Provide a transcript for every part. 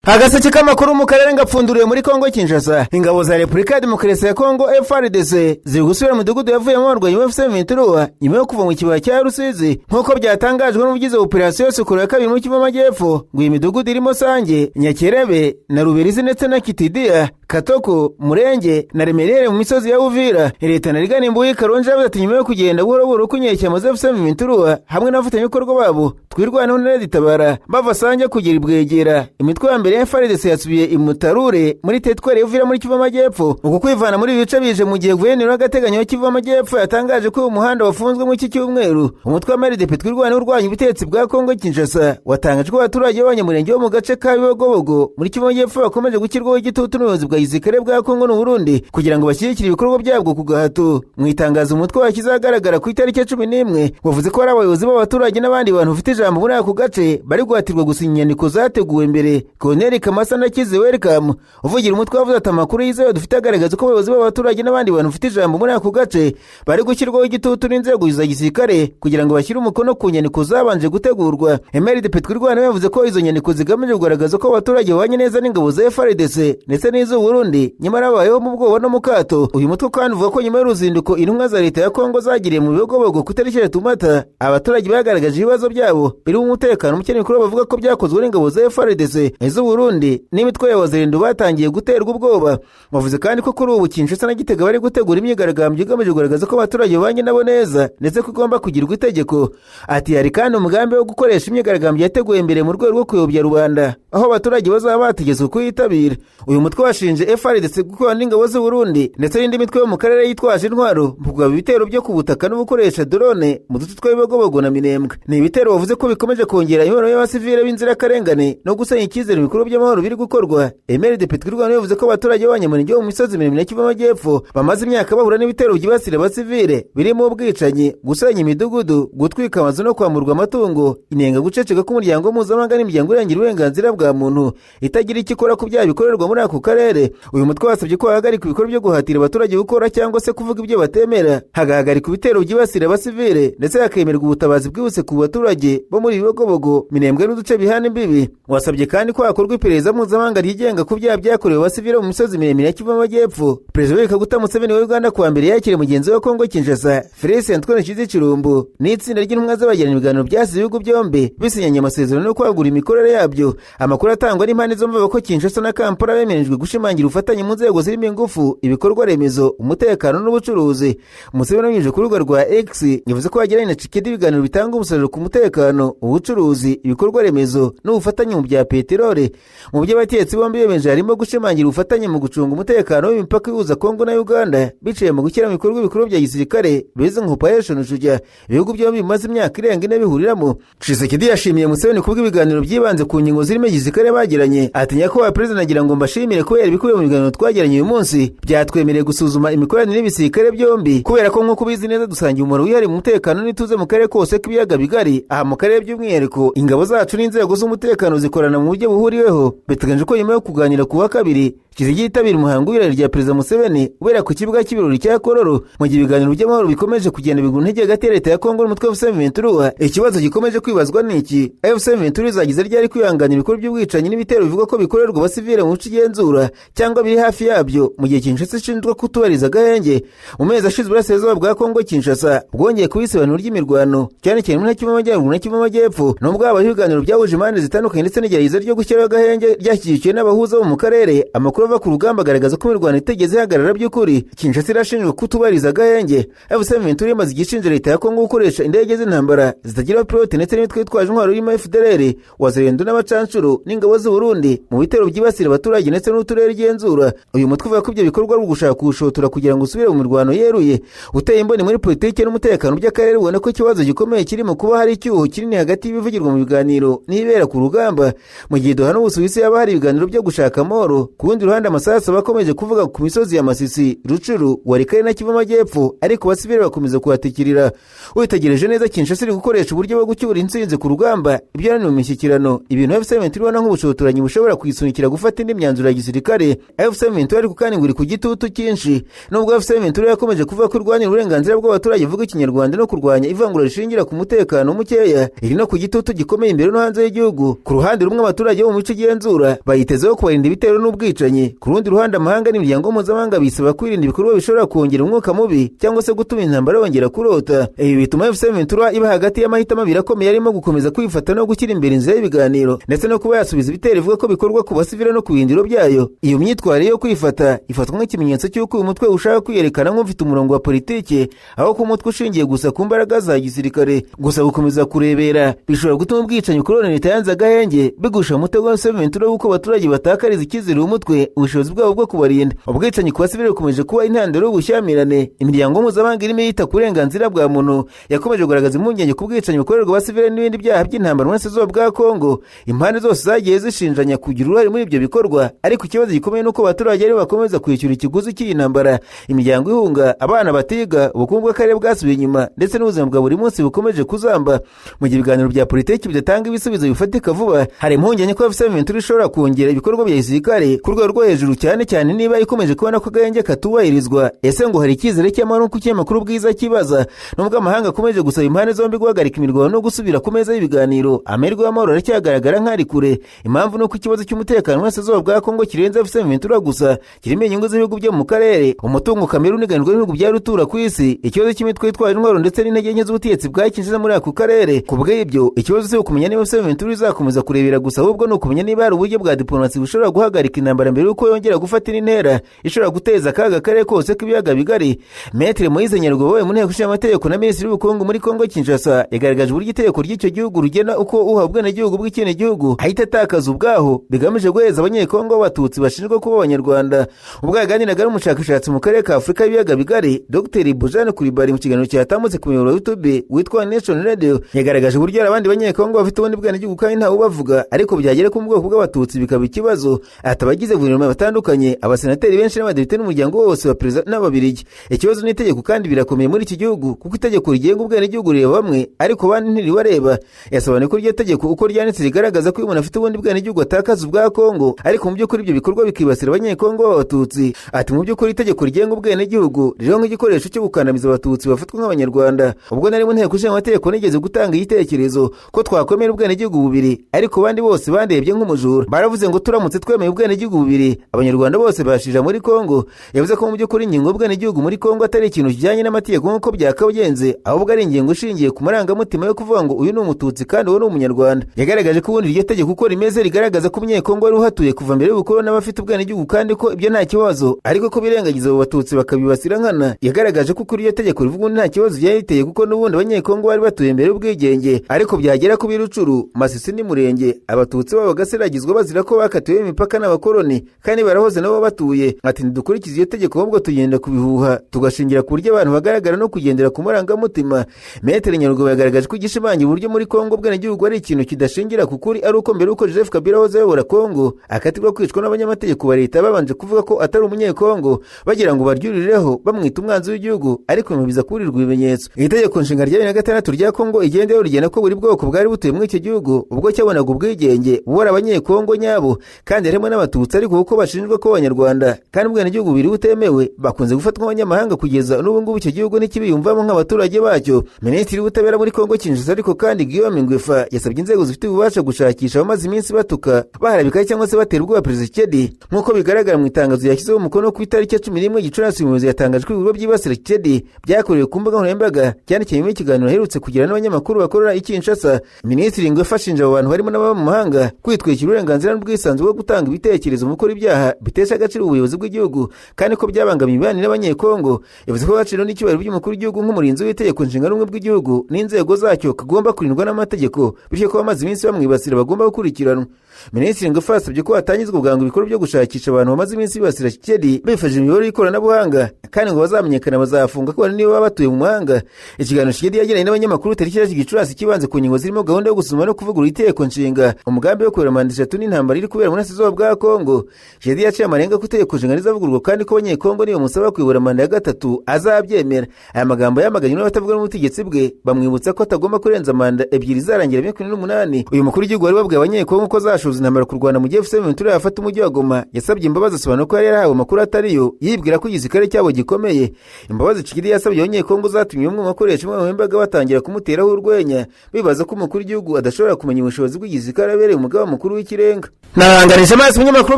Agaseke k'amakuru mu karere ngapfunduriwe muri Kongo Kinshasa. Ingabo za Repubulika ya Demokarasi ya Kongo FARDC ziri gusubira mu midugudu yavuyemo abarwanyi ba AFC M23 nyuma yo kuva mu kibaya cya Rusizi, nk'uko byatangajwe n'umuvugizi wa Operasiyo Sokola ya kabiri mu Kivu y'Amajyepfo. Ngo iyi midugudu irimo Sange, Nyakerebe na Ruberizi ndetse na Kitidia, Katoko, Murenge na Remerere mu misozi ya Uvira. Leta na Rigani Mbuyi Karonje yavuze ati nyuma yo kugenda buhoro buhoro kunyeshyamba za AFC M23 hamwe n'abafatanyabikorwa babo Twirwaneho na Tabara bava Sange kugera i Bwegera, imitwe ya mbere ya FARDC yasubiye i Mutarure muri teritwari ya Uvira muri Kivu y'Amajyepfo. Uku kwivana muri ibi bice bije mu gihe guverineri w'agateganyo wa Kivu y'Amajyepfo yatangaje ko uyu muhanda wafunzwe muri iki cyumweru. Umutwe wa MRDP Twirwaneho urwanya ubutegetsi bwa Kongo Kinshasa watangaje ko abaturage b'Abanyamurenge bo mu gace ka Bibogobogo muri Kivu y'Amajyepfo bakomeje gushyirwaho igitutu n'ubuyobozi bwa gisirikare bwa Kongo n'u Burundi kugira ngo bashyigikire ibikorwa byabwo ku gahato. Mu itangazo umutwe washyize ahagaragara ku itariki ya 11, wavuze ko hari abayobozi b'abaturage n'abandi bantu bafite ijambo muri ako gace bari guhatirwa gusinya inyandiko zateguwe mbere. Colonel Kamasa Nakize Welcome uvugira umutwe wavuze ati amakuru yizewe dufite agaragaza ko abayobozi b'abaturage n'abandi bantu bafite ijambo muri ako gace bari gushyirwaho igitutu n'inzego za gisirikare kugira ngo bashyire umukono ku nyandiko zabanje gutegurwa. MRDP Twirwaneho yavuze ko izo nyandiko zigamije kugaragaza ko abaturage babanye neza n'ingabo za FARDC ndetse n'iz'u Burundi, nyamara babayeho mu bwoba no mu kato. Uyu mutwe kandi uvuga ko nyuma y'uruzinduko intumwa za leta ya Kongo zagiriye mu Bibogobogo ku itariki 3 Mata, abaturage bagaragaje ibibazo byabo birimo umutekano muke n'ibikorwa bavuga ko byakozwe n'ingabo za FARDC, iz'u Burundi n'imitwe ya Wazalendo batangiye guterwa ubwoba. Bavuze kandi ko kuri ubu Kinshasa na Gitega bari gutegura imyigaragambyo igamije kugaragaza ko abaturage babanye nabo neza ndetse ko igomba kugirwa itegeko. Ati hari kandi umugambi wo gukoresha imyigaragambyo yateguwe mbere mu rwego rwo kuyobya rubanda, aho abaturage bazaba bategetswe kuyitabira. Uyu mutwe washinje FARDC gukorana n'ingabo z'u Burundi ndetse n'indi mitwe yo mu karere yitwaje intwaro mu kugaba ibitero byo ku butaka no gukoresha drone mu duce twa Bibogobogo na Minembwe. Ni ibitero bavuze ko bikomeje kongera imibonano y'abasivile b'inzirakarengane no gusenya icyizere ibikorwa by'amahoro biri gukorwa. MRDP Twirwaneho yavuze ko abaturage b'Abanyamurenge bo mu misozi miremire ya Kivu y'Amajyepfo bamaze imyaka bahura n'ibitero byibasira abasivile birimo ubwicanyi, gusenya imidugudu, gutwika amazu no kwamburwa amatungo, inenga guceceka k'umuryango mpuzamahanga n'imiryango irengera uburenganzira bwa muntu itagira icyo ikora ku byaha bikorerwa muri ako karere. Uyu mutwe wasabye ko hahagarikwa ibikorwa byo guhatira abaturage gukora cyangwa se kuvuga ibyo batemera, hagahagarikwa ibitero byibasira abasivile ndetse hakemerwa ubutabazi bwihuse ku baturage bo muri Bibogobogo, Minembwe n'uduce bihana imbibi. Wasabye kandi ko hakorwa iperereza mpuzamahanga ryigenga ku byaha byakorewe abasivile mu misozi miremire ya Kivu y'Amajyepfo. Perezida Yoweri Kaguta Museveni wa Uganda kuwa mbere yakiriye mugenzi we wa Kongo Kinshasa Felix Antoine Tshisekedi Tshilombo n'itsinda ry'intumwa z'abagirana ibiganiro byasize ibihugu byombi bisinyanye amasezerano yo kwagura imikorere yabyo. Amakuru atangwa n'impande zombi avuga ko Kinshasa na Kampala bemeranyijwe gushimangira ubufatanye mu nzego zirimo ingufu, ibikorwa remezo, umutekano n'ubucuruzi. Museveni abinyujije ku rubuga rwa X yavuze ko bagiranye na Tshisekedi ibiganiro bitanga umusaruro ku mutekano, ubucuruzi, ibikorwa remezo n'ubufatanye mu bya peteroli. Mu byo abategetsi bombi bemeje harimo gushimangira ubufatanye mu gucunga umutekano w'imipaka ihuza Kongo na Uganda biciye mu gushyira mu bikorwa ibikorwa bya gisirikare bizwi nka Operation Shujaa ibihugu byombi bimaze imyaka irenga 4 bihuriramo. Tshisekedi yashimiye Museveni kubw'ibiganiro byibanze ku ngingo zirimo igisirikare bagiranye. Ati nyakubahwa perezida, nagira ngo mbashimire kubera ibikubiye mu biganiro twagiranye uyu munsi byatwemereye gusuzuma imikoranire y'ibisirikare byombi, kubera ko nk'uko ubizi neza dusangiye umumaro wihariye mu mutekano n'ituze mu karere kose k'ibiyaga bigari. Aha mu karere by'umwihariko ingabo zacu n'inzego z'umutekano zikorana mu buryo buhuriweho. Biteganyijwe ko nyuma yo kuganira ku wa kabiri Tshisekedi yitabira umuhango w'ibirori rya Perezida Museveni ubera ku kibuga cy'ibirori cya Kololo. Mu gihe ibiganiro by'amahoro bikomeje kugenda bigura intege hagati ya leta ya Kongo n'umutwe wa AFC M23, ikibazo gikomeje kwibazwa ni iki: AFC M23 izagize ryari kwihanganira ibikorwa by'ubwicanyi n'ibitero bivugwa ko bikorerwa abasivile mu bice igenzura cyangwa biri hafi yabyo, mu gihe Kinshasa ishinjwa kutubahiriza agahenge? Mu mezi ashize uburasirazuba bwa Kongo Kinshasa bwongeye kuba isibaniro ry'imirwano, cyane cyane muri Kivu y'Amajyaruguru na Kivu y'Amajyepfo. Nubwo habayeho ibiganiro byahuje impande zitandukanye ndetse n'igerageza ryo gushyiraho agahenge ryashyigikiwe n'abahuza bo mu karere, amakuru ava ku rugamba agaragaza ko imirwano itigeze ihagarara by'ukuri. Kinshasa irashinjwa kutubahiriza agahenge. AFC M23 imaze igihe ishinja leta ya Kongo gukoresha indege z'intambara zitagira abapilote ndetse n'imitwe yitwaje intwaro irimo FDLR, Wazalendo n'abacanshuro n'ingabo z'u Burundi mu bitero byibasira abaturage ndetse n'uturere igenzura. Uyu mutwe uvuga ko ibyo bikorwa ari ugushaka kuwushotora kugira ngo usubire mu mirwano yeruye. Uteye imboni muri politiki n'umutekano by'akarere ubona ko ikibazo gikomeye kiri mu kuba hari icyuho kinini hagati y'ibivugirwa mu biganiro n'ibibera ku rugamba. Mu gihe Doha n'Ubusuwisi yaba hari ibiganiro byo gushaka amahoro, ku rundi ruhande amasasu bakomeje kuvuga ku misozi ya Masisi, Rucuru, Walikale na Kivu Amajyepfo, ariko abasivili bakomeza kuhatikirira. Witegereje neza, Kinshasa iri gukoresha uburyo bwo gucyura intsinzi ku rugamba ibyo yananiwe mu mishyikirano, ibintu AFC M23 ibona nk'ubushotoranyi bushobora kuyisunikira gufata indi myanzuro ya gisirikare. AFC M23 ariko kandi ngo iri ku gitutu cyinshi. Nubwo AFC M23 yakomeje kuvuga ko irwanira uburenganzira bw'abaturage bavuga Ikinyarwanda no kurwanya ivangura rishingira ku mutekano mukeya, iri no ku gitutu gikomeye imbere no hanze y'igihugu. Ku ruhande rumwe, abaturage bo mu mico igenzura bayitezeho kubarinda ibitero n'ubwicanyi. Ku rundi ruhande, amahanga n'imiryango mpuzamahanga bisaba kwirinda ibikorwa bishobora kongera umwuka mubi cyangwa se gutuma intambara yongera kurota. Ibi bituma AFC M23 iba hagati y'amahitamo abiri akomeye, arimo gukomeza kwifata no gushyira imbere inzira y'ibiganiro, ndetse no kuba yasubiza ibitero ivuga ko bikorwa ku basivile no ku birindiro byayo. Iyo myitwarire yo kwifata ifatwa nk'ikimenyetso cy'uko uyu mutwe ushaka kwiyerekana nk'ufite umurongo wa politiki, aho ku mutwe ushingiye gusa ku mbaraga za gisirikare. Gusa gukomeza kurebera bishobora gutuma ubwicanyi kuri leta yanze agahenge bigusha umutego wa AFC M23, w'uko abaturage batakariza icyizere umutwe ubushobozi bwabo bwo kubarinda. Ubwicanyi ku basivile bukomeje kuba intandaro y'ubushyamirane. Imiryango mpuzamahanga irimo yita ku burenganzira bwa muntu yakomeje kugaragaza impungenge ku bwicanyi bukorerwa abasivile n'ibindi byaha by'intambara mu burasirazuba bwa Kongo. Impande zose zagiye zishinjanya kugira uruhare muri ibyo bikorwa, ariko ikibazo gikomeye ni uko abaturage aribo bakomeza kwishyura ikiguzi cy'iyi ntambara: imiryango ihunga, abana batiga, ubukungu bw'akarere bwasubiye inyuma, ndetse n'ubuzima bwa buri munsi bukomeje kuzamba. Mu gihe ibiganiro bya politiki bidatanga ibisubizo bifatika vuba, hari impungenge ko AFC M23 ishobora kongera ibikorwa bya gisirikare ku rwego rwo hejuru, cyane cyane niba ikomeje kubona ko agahenge katubahirizwa. Ese ngo hari icyizere cy'amahoro nk'uko ikinyamakuru Bwiza kibaza? Nubwo amahanga akomeje gusaba impande zombi guhagarika imirwano no gusubira ku meza y'ibiganiro, amahirwe y'amahoro aracyagaragara nk'ari kure. Impamvu ni uko ikibazo cy'umutekano mu burasirazuba bwa Kongo kirenze AFC M23 gusa, kirimo inyungu z'ibihugu byo mu karere, umutungo kamere uniganirwa n'ibihugu bya rutura ku isi, ikibazo cy'imitwe yitwaje intwaro, ndetse n'intege nke z'ubutegetsi bwa Kinshasa muri ako karere. Ku bw'ibyo, ikibazo si ukumenya niba AFC M23 izakomeza kurebera gusa, ahubwo ni ukumenya niba hari uburyo bwa diplomasi bushobora guhagarika intambara mbere y'uko yongera gufata indi ntera ishobora guteza akaga akarere kose k'ibiyaga bigari. Maître Moise Nyarugabo wabaye mu nteko ishinga amategeko na minisitiri w'ubukungu muri Kongo Kinshasa yagaragaje uburyo itegeko ry'icyo gihugu rigena uko uha ubwenegihugu bw'ikindi gihugu ahita atakaza ubwaho, bigamije guheza Abanyekongo b'Abatutsi bashinjwa kuba Abanyarwanda. Ubwo yaganiraga n'umushakashatsi mu karere ka Afurika y'ibiyaga bigari, Dr Bojane Kuribari, mu kiganiro cyatambutse ku muyoboro wa YouTube witwa Nation Radio, yagaragaje uburyo hari abandi Banyekongo bafite ubundi bwenegihugu kandi ntawe ubavuga, ariko byagera ku bwoko bw'Abatutsi bikaba ikibazo. Ati: "Abagize guverinoma batandukanye, abasenateri benshi n'abadepite n'umuryango wose wa perezida n'Ababirigi. Ikibazo n'itegeko kandi birakomeye muri iki gihugu, kuko itegeko rigenga ubwenegihugu rireba bamwe ariko abandi ntiribareba." Yasobanuye ko iryo tegeko uko ryanditse rigaragaza ko iyo umuntu afite ubundi bwenegihugu atakaza ubwa Kongo, ariko mu by'ukuri ibyo bikorwa bikibasira Abanyekongo b'Abatutsi. Ati: "Mu by'ukuri itegeko rigenga ubwenegihugu ririho nk'igikoresho cyo gukandamiza Abatutsi bafatwa nk'Abanyarwanda. Ubwo nari mu nteko ishinga amategeko nigeze gutanga igitekerezo ko twakwemera ubwenegihugu bubiri, ariko abandi bose bandebye nk'umujura. Baravuze ngo turamutse twemeye ubwenegihugu bubiri, Abanyarwanda bose bashija muri Kongo." Yavuze ko mu by'ukuri ingingo y'ubwenegihugu muri Kongo atari ikintu kijyanye n'amategeko nk'uko byakabagenze, ahubwo ari ingingo ishingiye ku marangamutima yo kuvuga ngo uyu ni Umututsi kandi uwo ni Umunyarwanda. Yagaragaje ko ubundi iryo tegeko uko rimeze rigaragaza ko Umunyekongo wari uhatuye kuva mbere y'ubukoloni n'abafite ubwenegihugu, kandi ko ibyo nta kibazo, ariko ko birengagiza abo Batutsi bakabibasira nkana. Yagaragaje ko kuri iryo tegeko rivuga ubundi nta kibazo byari biteye, kuko n'ubundi Abanyekongo bari batuye mbere y'ubwigenge, ariko byagera ku Birucuru, Masisi n'Umurenge, Abatutsi babo bagasiragizwa bazira ko bakatiwe imipaka n'abakoloni kandi barahoze nabo batuye. Ati: "Ntidukurikize iyo tegeko, ahubwo tugenda ku bihuha, tugashingira ku buryo abantu bagaragara no kugendera ku marangamutima." Maître Nyarugabo yagaragaje ko igishimangira uburyo muri Kongo ubwenegihugu ari ikintu kidashingira ku kuri ari uko mbere y'uko Joseph Kabila wahoze ayobora Kongo akatirwa kwicwa n'abanyamategeko ba leta babanje kuvuga ko atari Umunyekongo, bagira ngo baryurireho bamwita umwanzi w'igihugu, ariko nyuma biza kuburirwa ibimenyetso. Iri tegeko nshinga rya 2006 rya Kongo igendeho rigena ko buri bwoko bwari butuye muri icyo gihugu ubwo cyabonaga ubwigenge bubora Abanyekongo nyabo, kandi harimo n'Abatutsi, ariko kuko bashinjwa kuba Abanyarwanda kandi ubwenegihugu bubiri butemewe, bakunze gufatwa nk'abanyamahanga. Kugeza n'ubu ngubu icyo gihugu ntikibiyumvamo nk'abaturage bacyo. Minisitiri w'ubutabera muri Kongo Kinshasa ariko kandi, Guillaume Ngwefa, yasabye inzego zifite ububasha gushakisha abamaze iminsi batuka, baharabika cyangwa se batera ubwoba Perezida Tshisekedi. Nk'uko bigaragara mu itangazo yashyizeho umukono ku itariki ya 11 Gicurasi, umuyobozi yatangaje ko ibikorwa byibasira Tshisekedi byakorewe ku mbuga nkoranyambaga, cyane cyane mu kiganiro aherutse kugira n'abanyamakuru bakorera i Kinshasa. Minisitiri Ngwefa ashinja abo bantu barimo n'ababa mu mahanga kwitwikira uburenganzira n'ubwisanzure bwo gutanga ibitekerezo mu gukora ibyaha bitesha agaciro ubuyobozi bw'igihugu, kandi ko byabangamiye imibanire n'Abanyekongo. Yavuze ko agaciro n'icyubahiro by'umukuru w'igihugu nk'umurinzi w'itegeko nshinga n'ubumwe bw'igihugu n'inzego zacyo kagomba kurindwa n'amategeko, bityo ko bamaze iminsi bamwibasira bagomba gukurikiranwa. Minisitiri Ngefa yasabye ko hatangizwa bwangu ibikorwa byo gushakisha abantu bamaze iminsi bibasira Tshisekedi bifashishije imiyoboro y'ikoranabuhanga, kandi ngo bazamenyekana bazafunga kubona niba baba batuye mu mahanga. Ikiganiro Tshisekedi yagiranye n'abanyamakuru tariki ya Gicurasi kibanze ku ngingo zirimo gahunda yo gusuzuma no kuvugurura itegeko nshinga, umugambi wo kuyobora manda 3 n'intambara iri kubera mu burasirazuba bwa Kongo. Tshisekedi yaciye amarenga ko itegeko nshinga rizavugururwa kandi ko Abanyekongo niba bamusaba kuyobora manda ya 3 azabyemera. Aya magambo yamaganywe n'abatavuga n'ubutegetsi bwe, bamwibutsa ko atagomba kurenza manda 2 izarangira 2028. Uyu mukuru w'igihugu wari wabwiye Abanyekongo ko azashoza intambara ku Rwanda mu gihe AFC M23 yafata umujyi wa Goma, yasabye imbabazi asobanura ko yari yarahawe amakuru atariyo, yibwira ko igisirikare cyabo gikomeye. Imbabazi Tshisekedi yasabye Abanyekongo zatumye bamwe mu bakoresha imbuga batangira kumuteraho urwenya, bibaza ko umukuru w'igihugu adashobora kumenya ubushobozi bw'igisirikare abereye umugaba mukuru w'ikirenga. Narangarije amaso ibinyamakuru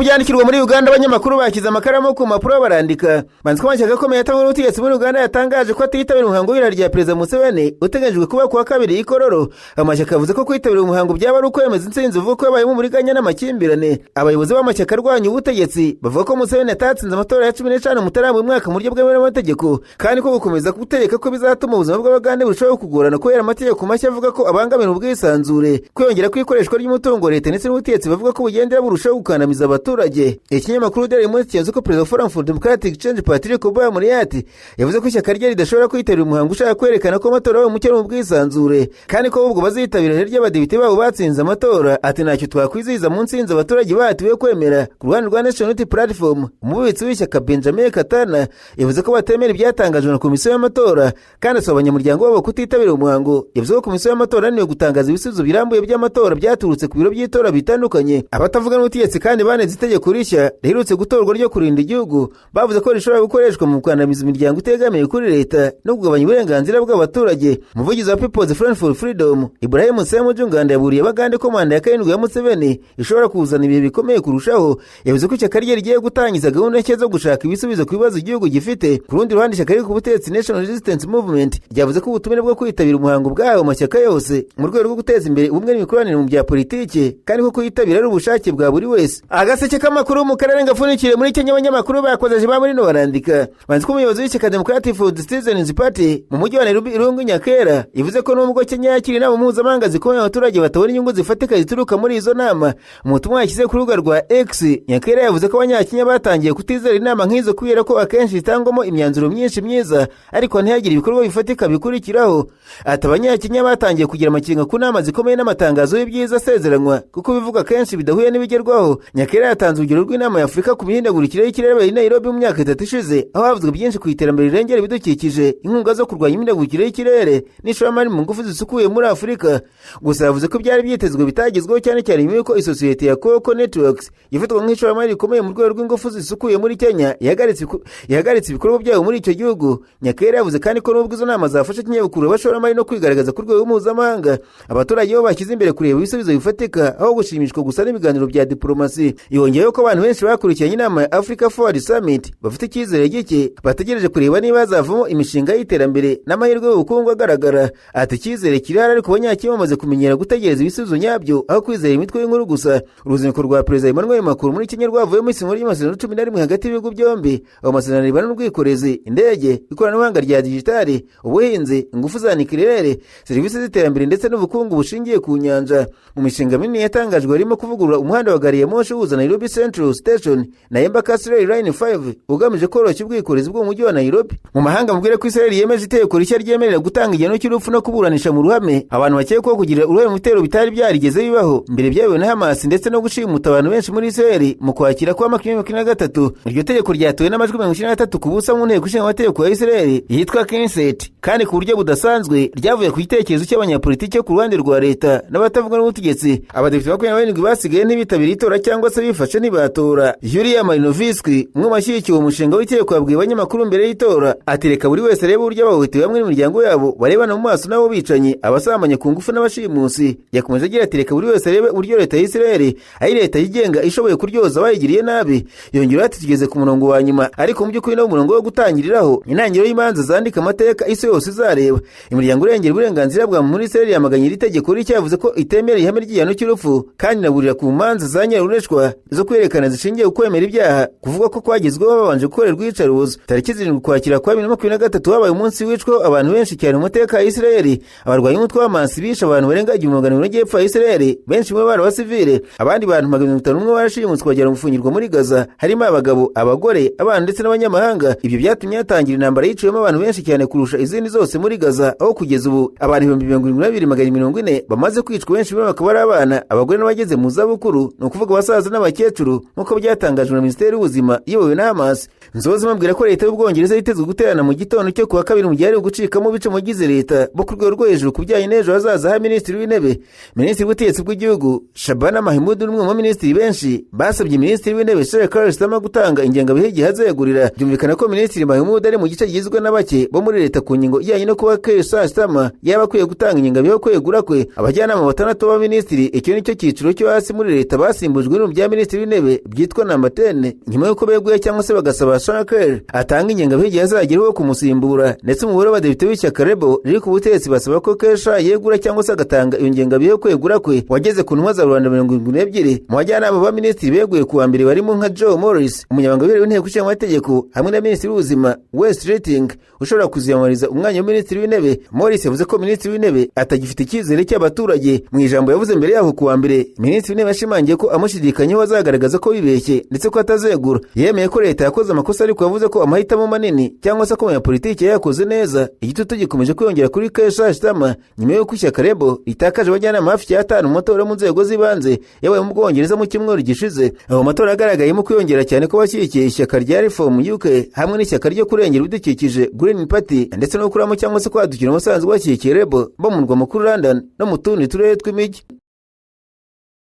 byandikirwa muri Uganda, abanyamakuru bashyize amakaramu ku mpapuro barandika. Banzi ko amashyaka akomeye atanga ubutegetsi muri Uganda yatangaje ko atitabira umuhango w'ibirori rya Perezida Museveni uteganyijwe kuba kuwa kabiri Ikororo. Amashyaka yavuze ko kwitabira umuhango byaba ari ukwemeza intsinzi uvuga ko yabayemo uburiganya n'amakimbirane. Abayobozi b'amashyaka arwanya ubutegetsi bavuga ko Museveni atatsinze amatora ya 15 Mutarama uyu mwaka mu buryo bwemewe n'amategeko, kandi ko gukomeza gutegeka ko bizatuma ubuzima bw'Abagande burushaho kugorana kubera amategeko mashya avuga ko abangamira ubwisanzure, kwiyongera kw'ikoreshwa ry'umutungo leta ndetse n'ubutegetsi bavuga ko bugendera burushaho gukandamiza abaturage. Ikinyamakuru Daily Monitor cyavuze ko Perezida wa Forum for Democratic Change Patrick Obama Muriati yavuze ko ishyaka rye ridashobora kwitabira umuhango ushaka kwerekana ko amatora yabaye umucyo mu bwisanzure, kandi ko ahubwo bazitabira ry'abadepite babo batsinze amatora. Ati ntacyo twakwizihiza mu ntsinzi abaturage bahatiwe kwemera. Ku ruhande rwa National Unity Platform, umubitsi w'ishyaka Benjamin Katana yavuze ko batemera ibyatangajwe na komisiyo y'amatora, kandi asaba abanyamuryango babo kutitabira umuhango. Yavuze ko komisiyo y'amatora yananiwe gutangaza ibisubizo birambuye by'amatora byaturutse ku biro by'itora bitandukanye. Abatavuga n'ubutegetsi kandi banenze itegeko rishya riherutse gutorwa ryo kurinda igihugu, bavuze ko rishobora gukoreshwa mu gukandamiza imiryango itegamiye kuri leta no kugabanya uburenganzira bw'abaturage. Umuvugizi wa People's Front for Freedom Ibrahim Ssemujju Nganda yaburiye Abagande ko manda ya 7 ya Museveni ishobora kuzana ibihe bikomeye kurushaho. Yavuze ko ishyaka rye rigiye gutangiza gahunda nshya zo gushaka ibisubizo ku bibazo igihugu gifite. Ku rundi ruhande, ishyaka riri ku butegetsi National Resistance Movement ryavuze ko ubutumire bwo kwitabira umuhango bwahawe amashyaka yose mu rwego rwo guteza imbere ubumwe n'imikoranire mu bya politiki, kandi ko kuyitabira ari ubushake bwa buri wese. Agaseke k'amakuru mu karere gapfundikiriye muri Kenya, abanyamakuru bakozeje ba muri no barandika. Banzi ko umuyobozi w'ishyaka Democratic for the Citizens Party mu mujyi wa Nairobi Irungu Nyakera yavuze ko nubwo Kenya yakira inama mpuzamahanga zikomeye, abaturage batabona inyungu zifatika zituruka muri izo nama. Mu butumwa yashyize ku rubuga rwa X, Nyakera yavuze ko Abanyakenya batangiye kutizera inama nk'izo kubera ko akenshi zitangwamo imyanzuro myinshi myiza ariko ntihagire ibikorwa bifatika bikurikiraho. Ati Abanyakenya batangiye kugira amakenga ku nama zikomeye n'amatangazo y'ibyiza asezeranywa, kuko bivuga kenshi bidahuye n'ibigerwaho. Nyakera yatanze urugero rw'inama ya Afurika ku mihindagurikire y'ikirere yabaye i Nairobi mu myaka 3 ishize, aho havuzwe byinshi ku iterambere rirengera ibidukikije, inkunga zo kurwanya imihindagurikire y'ikirere n'ishoramari mu ngufu zisukuye muri Afurika. Gusa yavuze ko byari byitezwe bitagezweho, cyane cyane nyuma y'uko isosiyete ya Coco Networks ifatwa nk'ishoramari rikomeye mu rwego rw'ingufu zisukuye muri Kenya yahagaritse ibikorwa byayo muri icyo gihugu. Nyakera yavuze kandi ko nubwo izo nama zafasha Kenya gukurura abashoramari no kwigaragaza ku rwego mpuzamahanga, abaturage bo bashyize imbere kureba ibisubizo bifatika aho gushimishwa gusa n'ibiganiro bya diplomasi. Yongeyeho ko abantu benshi bakurikiranye inama ya Africa Forward Summit bafite icyizere gike, bategereje kureba niba hazavamo imishinga y'iterambere n'amahirwe y'ubukungu agaragara. Ati icyizere kirahari, ariko Abanyakenya bamaze kumenyera gutegereza ibisubizo nyabyo aho kwizera imitwe y'inkuru gusa. Uruzinduko rwa Perezida Emmanuel Macron muri Kenya rwavuyemo isinywa ry'amasezerano 11 hagati y'ibihugu byombi. Ayo masezerano arebana n'ubwikorezi, indege, ikoranabuhanga rya digitali, ubuhinzi, ingufu za nikirere, serivisi z'iterambere ndetse n'ubukungu bushingiye ku nyanja. Mu mishinga minini yatangajwe harimo kuvugurura umuhanda wa gari ya moshi uhuza Nairobi Central Station na Embakasi Rail Line 5 ugamije koroshya ubwikorezi bwo mu mujyi wa Nairobi. Mu mahanga, mubwire ko Israel yemeje itegeko rishya ryemerera gutanga igihano cy'urupfu no kuburanisha mu ruhame abantu bakekwaho kugira uruhare mu bitero bitari byarigeze bibaho mbere byayobowe na Hamas ndetse no gushimuta abantu benshi muri Israel mu kwakira kwa 2023. Iryo tegeko ryatowe n'amajwi 93-0 mu nteko ishinga amategeko ya Israel yitwa Knesset, kandi ku buryo budasanzwe ryavuye ku gitekerezo cy'abanyapolitiki ku ruhande rwa leta n'abatavuga n'ubutegetsi. Abadepite 27 basigaye ntibitabira itora cyangwa se bifashe ntibatora. Yulia Malinovsky, umwe mu bashyigikiye uwo mushinga w'itegeko, yabwiye abanyamakuru mbere y'itora ati reka buri wese arebe uburyo abahohotewe bamwe n'imiryango yabo barebana mu maso n'abo bicanyi, abasambanya ku ngufu n'abashimusi. Yakomeje agira ati reka buri wese arebe uburyo leta ya Israel ari leta yigenga ishoboye kuryoza abayigiriye nabi. Yongeraho ati tugeze ku murongo wa nyuma, ariko mu by'ukuri no murongo wo gutangiriraho intangiriro y'imanza zandika amateka isi yose izareba. Imiryango irengera uburenganzira bwa muntu muri Israel yamaganye iri tegeko rishya, yavuze ko itemera ihame ry'igihano cy'urupfu kandi inaburira ku manza za nyirarureshwa zo kwerekana zishingiye ku kwemera ibyaha kuvuga ko kwagezweho babanje gukorerwa iyicarubozo. Tariki 7 Ukwakira kwa 2023 habaye umunsi wicwaho abantu benshi cyane mu mateka ya Israel. Abarwanyi b'umutwe wa Hamas bishe abantu barenga 1400 mu majyepfo ya Israel, benshi muri bo bari abasivili. abasivile. Abandi bantu 501 barashimutswe bagera mu gufungirwa muri Gaza, harimo abagabo, abagore, abana ndetse n'abanyamahanga. Ibyo byatumye hatangira intambara yiciwemo abantu benshi cyane kurusha izindi zose muri Gaza, aho kugeza ubu abantu 72,440 bamaze kwicwa, benshi muri bo bakaba ari abana, abagore n'abageze mu zabukuru, ni ukuvuga abasaza n'abakecuru, nk'uko byatangajwe na Minisiteri y'Ubuzima iyobowe na Hamas. Nzozi mabwira ko leta y'Ubwongereza yitezwe guterana mu gitondo cyo kuwa kabiri mu gihe hari gucikamo ibice mu bagize leta bo ku rwego rwo hejuru ku bijyanye n'ejo hazaza ha minisitiri w'intebe. Minisitiri w'ubutegetsi bw'igihugu Shabana Mahmoud n'umwe mu baminisitiri benshi basabye minisitiri w'intebe Sir Keir Starmer gutanga ingengabihe igihe azegurira. Byumvikana ko minisitiri Mahmoud ari mu gice kigizwe na bake bo muri leta ku ngingo ijyanye no kuba Keir Starmer yaba akwiye gutanga ingengabihe yo kwegura kwe. Abajyanama batandatu b'abaminisitiri, icyo ni cyo cyiciro cyo hasi muri leta, basimbujwe n'ibiro bya minisitiri w'intebe byitwa Number 10 nyuma y'uko beguye cyangwa se bagasaba Sir Keir atanga ingengabihe igihe azageraho kumusimbura. Ndetse umubare w'abadepite b'ishyaka Labour riri ku butegetsi basaba ko Keir yegura cyangwa se agatanga iyo ngengabihe yo kwegura kwe wageze ku ntumwa za rubanda 72. Mu bajyanama ba minisitiri beguye kuwa mbere barimo nka Joe Morris, umunyamabanga w'inteko w'inteko ishinga amategeko, hamwe na minisitiri w'ubuzima Wes Streeting ushobora kuziyamamariza umwanya wa minisitiri w'intebe. Morris yavuze ko minisitiri w'intebe atagifite icyizere cy'abaturage. Mu ijambo yavuze mbere yaho kuwa mbere, minisitiri w'intebe yashimangiye ko amushidikanyeho azagaragaza ko bibeshye ndetse ko atazegura. Yemeye ko leta yakoze amakosa, ariko yavuze ko amahitamo manini cyangwa se akomeye ya politiki yayakoze neza. Igitutu gikomeje kwiyongera kuri Keir Starmer nyuma y'uko ishyaka Labour ritakaje abajyanama hafi cyatanu mu matora yo mu nzego z'ibanze yabaye mu Bwongereza mu cyumweru gishize. Aho matora yagaragayemo kwiyongera cyane ko bashyigikiye ishyaka rya Reform UK hamwe n'ishyaka ryo kurengera ibidukikije Green Party, ndetse no gukuramo cyangwa se kwadukira umusanzu bashyigikiye Labour bo mu murwa mukuru London no mu tundi turere tw'imijyi.